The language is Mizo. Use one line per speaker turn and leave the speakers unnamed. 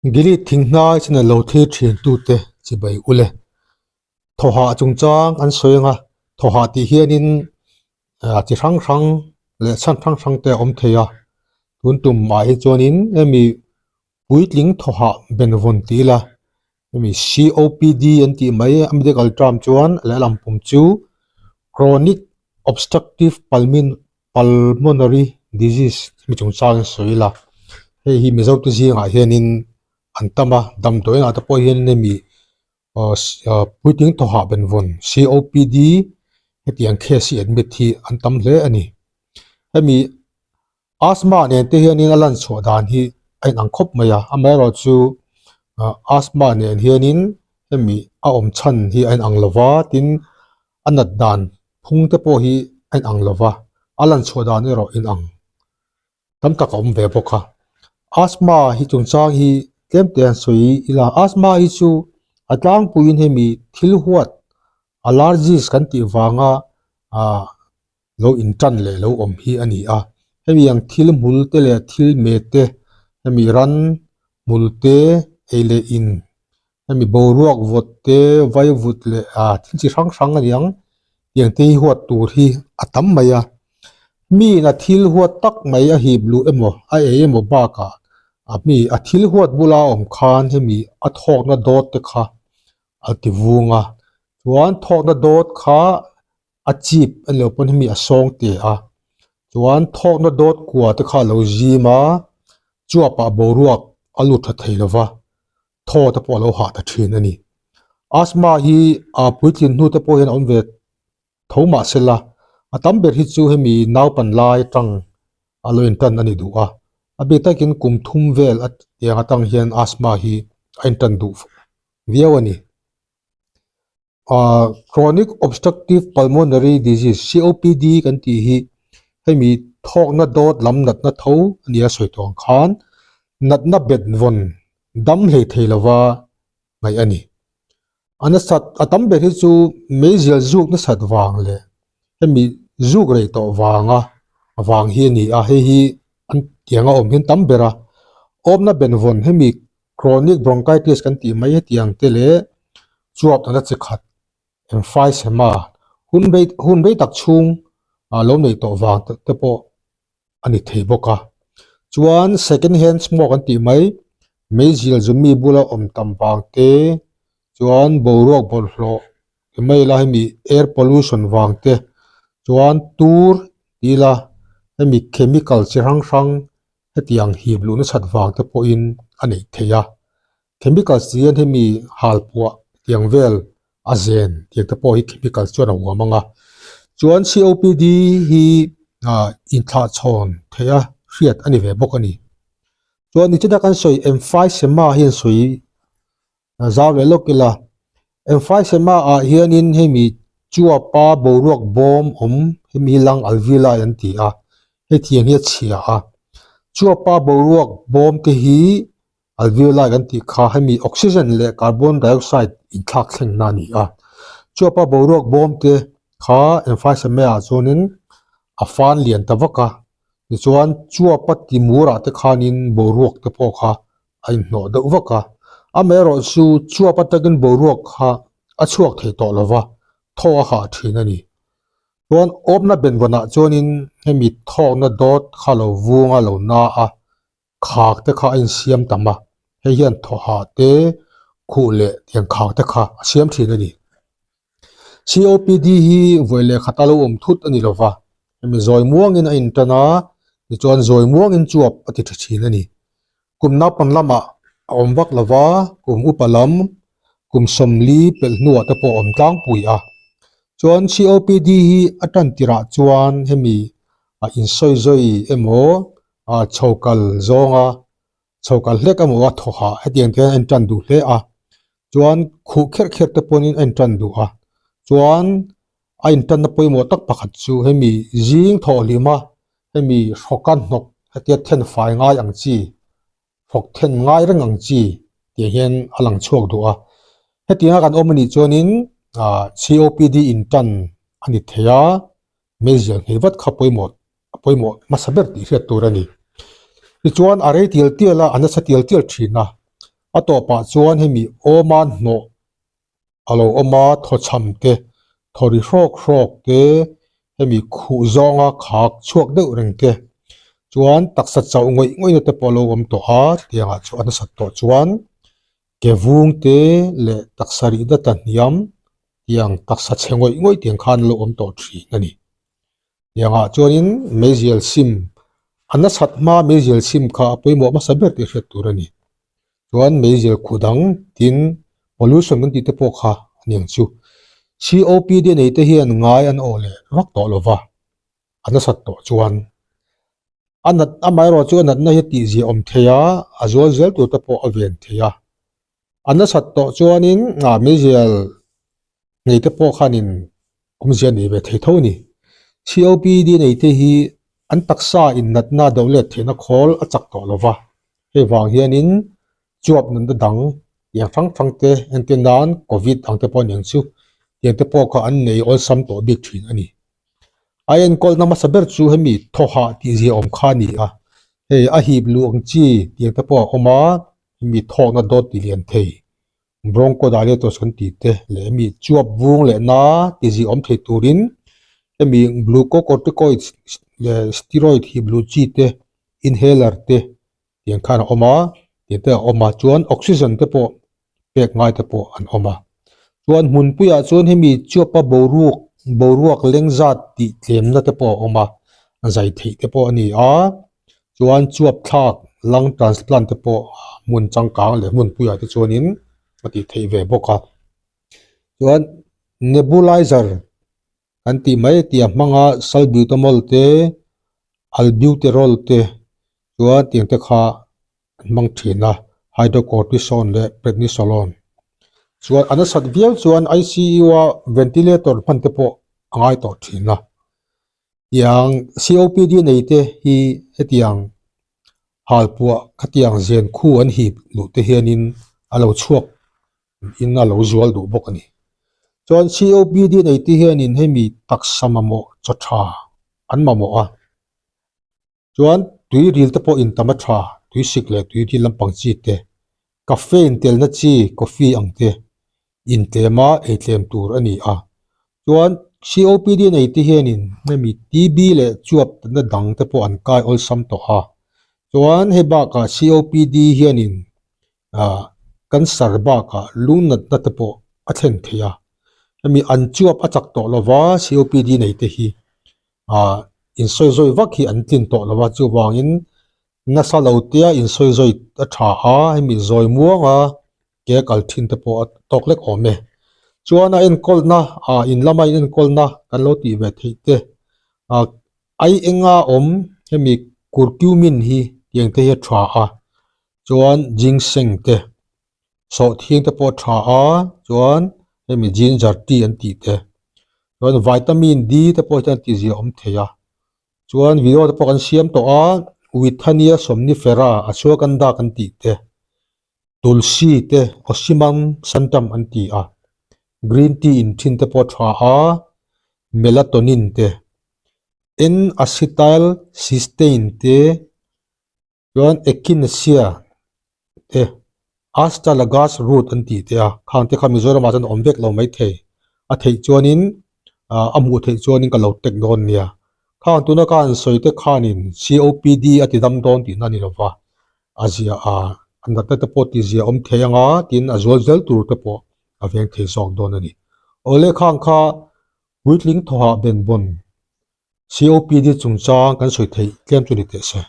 Gilead thinghnai channel lo thlir thin tute chibai ule. Thawhah chungchang an sawi anga thawhah tih hianin ah chi hrang hrang leh chhan hrang hrang te a awm thei a, tun tum ah hi chuanin hemi puitling thawhah benvawn tih ila hemi COPD an tih mai a medical term chuan lehlam pum chu chronic obstructive pulmin pulmonary disease hemi chungchang an sawi ila hei hi mizo te zingah hianin an tam a damdawi inah te pawh hian hemi aw puitling thawhah benvawn COPD hetiang case hi admit hi an tam hle a ni hemi asthma nen te hianin a lan chhuah dan hi a inang khawp mai a amaherawhchu ah asthma nen hianin hemi a awm chhan hi a inang lo va tin a nat dan phung te pawh hi a inang lo va a lan chhuah dan erawh inang tam tak a awm ve bawk a asthma hi chungchang hi tlem te an sawi ila asthma hi chu a tlangpuiin hemi thil huat allergies kan tih vanga ah lo intan leh lo awm hi a ni a hemi ang thil hmul te leh thil met te hemi ran hmul te ei leh in hemi boruak vawt te vaivut leh ah thil chi hrang hrang a ni ang tiang te hi huat tur hi a tam mai a mi in a thil huat tak mai a hip luh emaw a ei emaw bakah a mi a thil huat bula awm khan hemi a thawkna dawt te kha a ti vung a chuan thawkna dawt kha a chip a ni lo pawn hemi a sawng te a chuan thawkna dawt kua te kha a lo zim a chuapah boruak a lut tha thei lo va thaw te pawh a lo hah ta thin a ni. Asthma hi a puitlin hnu te pawh hian a awm ve tho mah se la a tam ber hi chu hemi naupan lai atang a lo intan a ni duh a a bik takin kum thum vel a tiang atang hian asthma hi a intan duh viau a ni. Ahh chronic obstructive pulmonary disease COPD kan tih hi hemi thawkna dawt lam natna tho a nia sawi tawh ang khan natna bet vawn dam hlei thei lova ngaih a ni. A nasat a tam ber hi chu meizial zuk nasat vang leh hemi zuk rei tawh vanga vang hi a ni a hei hi an tiang a awm hian tam ber a awmna benvawn hemi Chronic bronchitis kan tih mai hetiang te leh chuap nana chi khat emphysema hun rei hun rei tak chhung ah lo nei tawh vang te pawh a ni thei bawk a. Chuan second hand smoke an tih mai meizial zumi bula awm tam vang te chuan boruak bawlhhlawh ti mai ila hemi air pollution vang te chuan tur ti ila hemi chemical chi hrang hrang hetiang hip luh nasat vang te pawhin a neih theih a chemicals tih hian hemi halpuah tiang vel a zen tiang te pawh hi chemicals chuan a huam ang a chuan COPD hi ah inthlahchhawn theih a hriat a ni ve bawk a ni chuan nichina kan sawi emphysema hian sawi Zau leh lawk ila, emphysema ah hianin hemi chuapa boruak bawm awm hemi hi lung alveoli an ti a, hetiang hi a chhia a. Chuapa boruak bawm te hi alveoli kan tih kha hemi oxygen leh carbon dioxide inthlak thlengna a ni a. Chuapa boruak bawm te kha emphysema ah chuanin a fan lian ta vak a, tichuan chuapa timurah te khanin boruak te pawh kha a inhnawh deuh vak a, amaherawh chu chuap atangin boruak kha a chhuak thei tawh lo va, thaw a hah thin a ni. Chuan awpna benvawnah chuanin hemi thawkna dawt kha lo vung a lo na a, khak te kha a insiam tam a, hei hian thaw hah te, khuh leh tiang khak te kha a siam thin a ni. COPD hi vawi leh khat a lo awm thut a ni lo va, hemi zawi muangin a intan a, tichuan zawi muangin chuap a ti tha thin a ni. Kum naupang lamah a awm vak lo va, kum upa lam, kum 40 pelh hnuah te pawh a awm tlangpui a. Chuan COPD hi a tan tirah chuan hemi a insawi zawi emaw chho kal zawnga chho kal hlek emaw a thaw hah hetiang te hian a intan duh hle a chuan khuh kherh kherh te pawhin a intan duh a chuan a intanna pawimawh tak pakhat chu hemi zing thawh hlim a hemi hrawka hnawk hetia then fai ngai ang chi hrawk then ngai reng ang chi tih hian a lang chhuak duh a hetianga kan awm anih chuanin ah COPD intan a ni thei a meizial nghei vat kha pawimawh a pawimawh hmasa ber tih hriat tur a ni. Tichuan a rei tial tial a, a nasa tial tial thin a. A tawpah chuan hemi awma hnawh a lo awm a, thawchham te, thaw ri hrawk hrawk te, hemi khuh zawnga khak chhuak deuh reng te chuan taksa chauh ngawih ngawih na te pawh a lo awm tawh a, chutiangah chu a nasat tawh chuan ke vung te leh taksa rihna tla hniam tiang taksa chhe ngawih ngawih tiang khan a lo awm tawh thin a ni. Tiangah chuanin meizial sim a nasat hma meizial sim kha a pawimawh hmasa ber tih hriat tur a ni. Chuan meizial khuh dang tin pollution kan tih te pawh kha a ni ang chu. COPD nei te hian ngai an awh leh vak tawh lo va, a nasat tawh chuan a nat amaherawh chu a natna hi a tihzia awm thei a, a zual zel tur te pawh a ven thei a. A nasat tawh chuanin meizial nei te pawh khanin awmzia nei ve thei tho a ni. COPD nei te hi an taksa in natna do let theihna khawl a chak tawh lo va, hei vang hianin chuap natna dang tiang hrang hrang te entir nan Covid ang te pawh aniang chu tiang te pawh kha an nei awlsam tawh bik thin a ni. A enkawlna hmasa ber chu hemi thawhah tih zia awm kha a ni a, hei a hip luh ang chi tiang te pawh a awm a, hemi thawkna dawt ti lian thei. Bronchodilators kan tih te leh hemi chuap vung leh na ti zih awm thei turin hemi glucocorticoids leh steroid hi blue chi te inhaler te tiang khan a awm a tih te a awm a chuan oxygen te pawh pek ngai te pawh an awm a chuan hmunpuiah chuan hemi chuapa boruak boruak leng zat tih tlemna te pawh a awm a zai theih te pawh a ni a. Chuan chuap thlak lung transplant te pawh hmun changkang leh hmun puiah te chuanin a tih theih ve bawk a. Chuan nebulizer kan tih mai tih a hmanga salbutamol te albuterol te chuan tiang te kha an hmang thin a hydrocortisone leh prednisolone. Chuan a nasat viau chuan I_C_U a ventilator hman te pawh a ngai tawh thin a. Tiang COPD nei te hi hetiang halpuah khatiang zen khu an hip luh te hianin a lo chhuak in a lo zual duh bawk a ni. Chuan COPD nei te hianin hemi taksa mamawh chaw tha an mamawh a. Chuan tui ril te pawh in tam a tha, tui sik leh tui ril lampang chi te, caffeine telna chi coffee ang te in tlem a ei tlem tur a ni a. Chuan COPD nei te hianin hemi TB leh chuap na dang te pawh an kai awlsam tawh a. Chuan hei bakah COPD hianin ah cancer bakah lungnatna te pawh a thlen thei a. Hemi an chuap a chak tawh lova COPD nei te hi ah insawi zawi vak hi an tlin tawh lova chuvangin nasa lo tia insawi zawi a tha a hemi zawi muanga ke kal thin te pawh a tawk lek awm e. Chuan a enkawlna ah in lama in enkawlna kan lo tih ve theih te ah ai enga awm hemi curcumin hi tiang te hi a tha a chuan ginseng te sawhthing te pawh a tha a chuan hemi ginger tea an tih te chuan vitamin D te pawh hian tihzia a awm thei a chuan video te pawh kan siam tawh a withania somnifera ashwagandha kan tih te tulsi te ocimum santam an ti a green tea in thin te pawh a tha a melatonin te N-acetyl cysteine te. Chuan Echinacea te Astragalus root an tih te a, khang te kha Mizoramah chuan a awm vek lo maithei. A theih chuanin ah a hmuh theih chuanin ka lo tek dawn nia. Khang tuna ka han sawi te khanin COPD a ti dam dawn tihna a ni lova, a zia a a natna te pawh tizia awm thei anga tin a zual zel tur te pawh a veng thei zawk dawn a ni. Awle khang kha puitling thawhah benvawn COPD chungchang kan sawi theih tlem chu ni teh se.